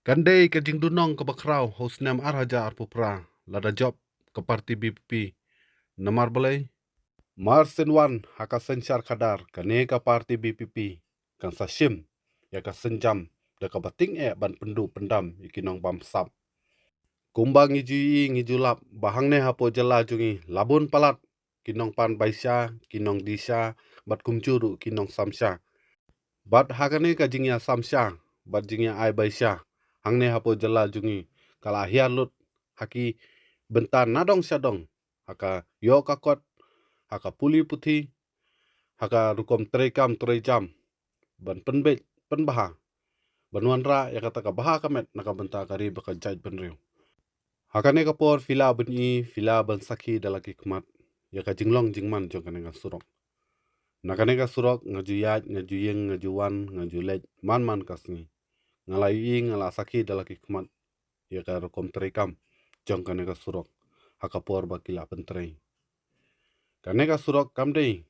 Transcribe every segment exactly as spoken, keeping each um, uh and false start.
Kan dei ka jingdunong kaba khraw ha u snem ar hajar arphew phra lada jop ka parti B P P. Namar balei? Mar shen wan ha ka synshar khadar kane ka parti B P P kan sa shim ïa ka sienjam da kaba tyngeh ban pynduh pyndam ïa ki nongbamsap. Kumba ngi ju ïohi ngi ju lap ba hangne hapoh jylla jong ngi la bun palat ki nongpan baisha, ki nongdisha, bad kumjuh ruh ki nongsam sha. Bad ha kane ka jingïasam sha bad jingïa ai baisha hangne hapoh jylla jong ngi ka la hiar lut ha ki bynta na dong sha dong, ha ka ïoh ka kot, ha ka pule puthi, ha ka rukom treikam treijam ban pynbeit pynbha, ban wanrah ïa kata ka bha ka met na ka bynta ka ri bad ka jaitbynriew. Ha kane ka por phi lah ban ïohi, phi lah ban sakhi da la ki khmat ïa ka jinglong jingman jong kane ka surok. Na kane ka surok nga ju ïaid, nga ju ïeng, nga ju wan, nga ju leit man man ka sngi. Nga la ïohi, nga la sakhi da la ki khmat ïa ka rukom treikam jong kane ka surok ha ka por ba ki la pyntrei. Kane ka surok kam dei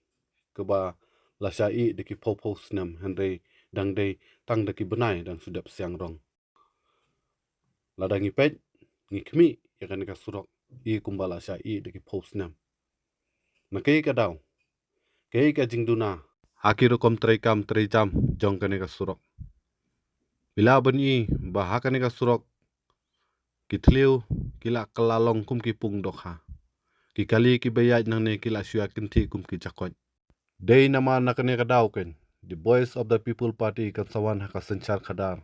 kaba la shah ïeh da ki phew phew snem, hynrei dang dei tang da ki bnai dang shu dep siang rong. Lada ngi peit, ngi khmih ïa kane ka surok, ïa kumba la shah ïeh da ki phew snem. Na kaei ka daw, kaei ka jingduna ha ki rukom treikam treijam jong kane ka surok? Phi lah ban ïohi ba ha kane ka surok ki thliew ki la kylla long kum ki pung dohkha. Ki kali kiba ïaid nangne ki la shu ïa kynthih kum ki jakoit. Dei namar na kane ka daw kein, the Voice of the People Party kan sa wan ha ka synshar khadar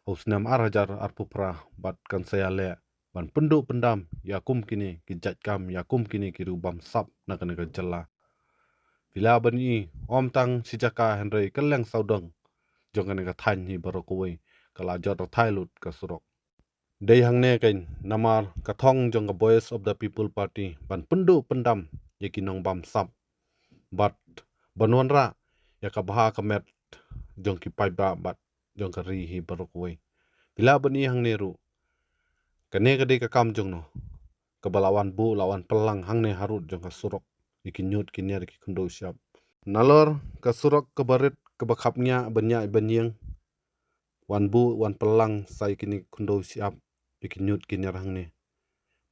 ha u snem ar hajar arphew phra bad kan sa ïaleh ban pynduh pyndam ïa kum kine ki jaitkam, ïa kum kine ki riewbamsap na kane ka jylla. Phi lah ban ïohi, ym tang shi jaka hynrei kylleng sawdong jong kane ka thaiñ hi baroh kawei ka la jot rthai lut ka surok. Dei hangne kein namar ka thong jong ka Voice of the People Party ban pynduh pyndam ïa ki nongbamsap bad ban wanrah ïa ka bha ka met jong ki paidbah bad jong ka ri hi baroh kawei. Phi lah ban ïohi hangne ruh, kane ka dei ka kam jongno kaba la wan buh, la wan pyllang hangne harud jong ka surok ïa ki ñiut ki ñiar, ki khyndew shyiap. Nalor ka surok kaba rit kaba khapngiah ban ïaid ban ïeng, wan buh wan pyllang sa ïa kine ki khyndew shyiap, ïa ki ñiut ki ñiar hangne.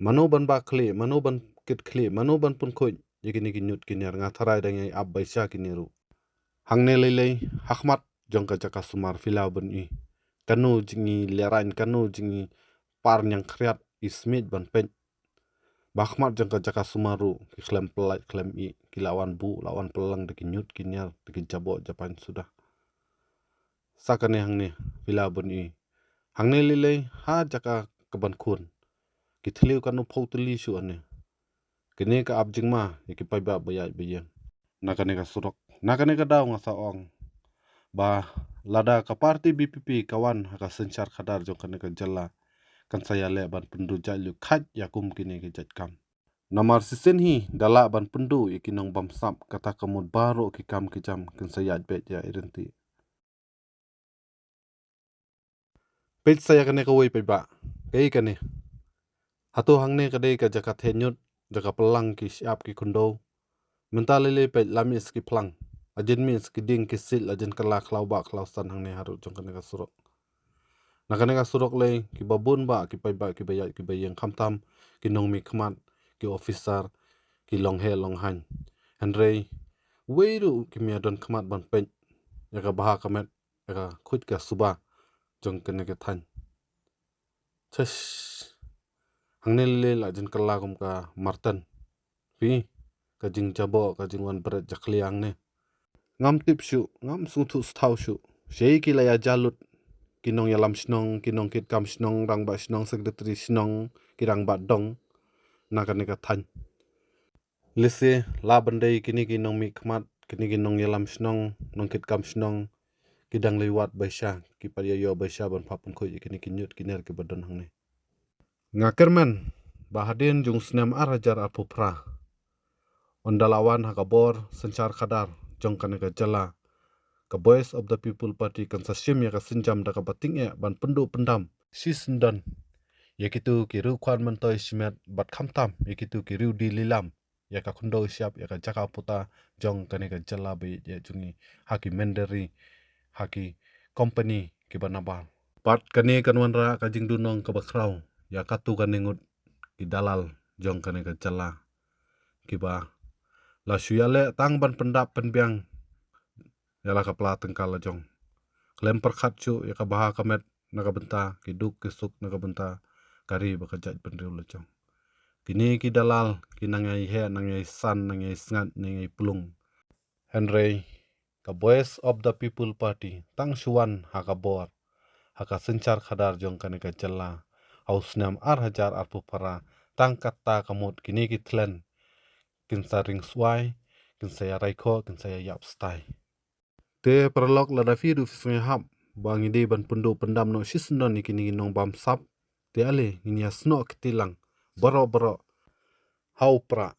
Mano ban bah khlieh, mano ban kit khlieh, mano ban pynkhuid ïa kine ki ñiut ki ñiar? Nga tharai dang ïai ap baisha kine ruh. Hangne lei lei ha khmat jong ka jaka sumar phi lah ban ïohi, kano jingïalehrain, kano jingïapar ñiangkhriat i smiej ban peit. Ba ha khmat jong ka jaka sumar ruh ki khlem pyllait khlem ïeh, ki la wan buh la wan pyllang da ki ñiut ki ñiar, da ki jaboh japaiñ suda. Sa kane hangne phi lah ban ïohi, hangne lei lei ha jaka kaban khun ki thliew katno phew tylli shuh hangne. Kine ka ap jingma ïa ki paidbah ba ïaid ba ïeng na kane ka surok. Na kane ka daw nga sa ong ba lada ka parti B P P ka wan ha ka synshar khadar jong kane ka jylla, kan sa ïaleh ban pynduh jait luid khat ïa kum kine ki jaitkam. Namar shisien hi da lah ban pynduh ïa ki nongbamsap, kata ka mut baroh ki kam ki jam kin sa ïaid beit ïa i rynti. Peit sa ïa kane kawei paidbah, kaei kane? Hato hangne ka dei ka jaka theh ñiut, jaka pyllang ki shyiap ki khyndew? Mynta lei lei peit, la mih sa ki phlang, la jan mih sa ki dieng ki siej, la jan kylla khlaw bah khlaw san hangne harud jong kane ka surok. Na kane ka surok lei kiba bun bah ki paidbah kiba ïaid kiba ïeng, khamtam ki nongmihkhmat, ki officer, ki longheh longhiar. Hynrei wei ruh kim ïadon khmat ban peit ïa ka bha ka met, ïa ka khuid ka suba jong kane ka thaiñ. Chesh. Hangne lei lei la jan kylla kum ka marten. Phi, ka jingjaboh, ka jingwan bret jakhlia hangne. Ngam tip shuh, ngam sngewthuh sngewthaw shuh shaei ki la ïa jia lut, ki nongïalam shnong, ki nongkitkam shnong, rangbah shnong, secretary shnong, ki rangbah dong na kane ka thaiñ. Lehse lah ban dei kine ki nongmihkhmat, kine ki nongïalam shnong, nongkitkam shnong, ki dang leit wad baisha, ki pat ïa ïoh baisha ban phah pynkhuid ïa kine ki ñiut ki ñiar kiba don hangne. Nga kyrmen ba hadien jong u snem ar hajar arphew phra, ynda la wan ha ka bor synshar khadar jong kane ka jylla, ka Voice of the People Party kan sa shim ïa ka sienjam da kaba tyngeh ban pynduh pyndam shisyndon ïa kito ki riewkhwan myntoi shimet bad khamtam ïa kito ki riewdie lilam ïa ka khyndew shyiap, ïa ka jaka puta jong kane ka jylla ba ïeit jong ngi, ha ki mynder ri, ha ki company kiba nabar. Pat kane kan wanrah ka jingdunong kaba khraw ïa katto katne ngut ki dalal jong kane ka jylla, kiba la shu ïaleh tang ban pyndap pynbiang ïa la ka pla tyngka la jong, khlem pyrkhat shuh ïa ka bha ka met na ka bynta ki duk ki suk na ka bynta ka ri bad ka jaitbynriew la jong. Kine ki dalal ki nang ïai heh, nang ïai san, nang ïai sngat, nang ïai plung. Hynrei ka Voice of the People Party tang shu wan ha ka bor, ha ka synshar khadar jong kane ka jylla ha u snem ar hajar arphew phra. Tang katta ka mut kine ki thlen kin sa ring swai, kin sa ïa raikhoh, kin sa ïa ïap stai. Te paralok, lada phi ruh phi sngewhap ba ngi dei ban pynduh pyndam noh shisyndon ïa kine ki nongbamsap, te ale ngin ïa snoh kti lang baroh baroh ha u prah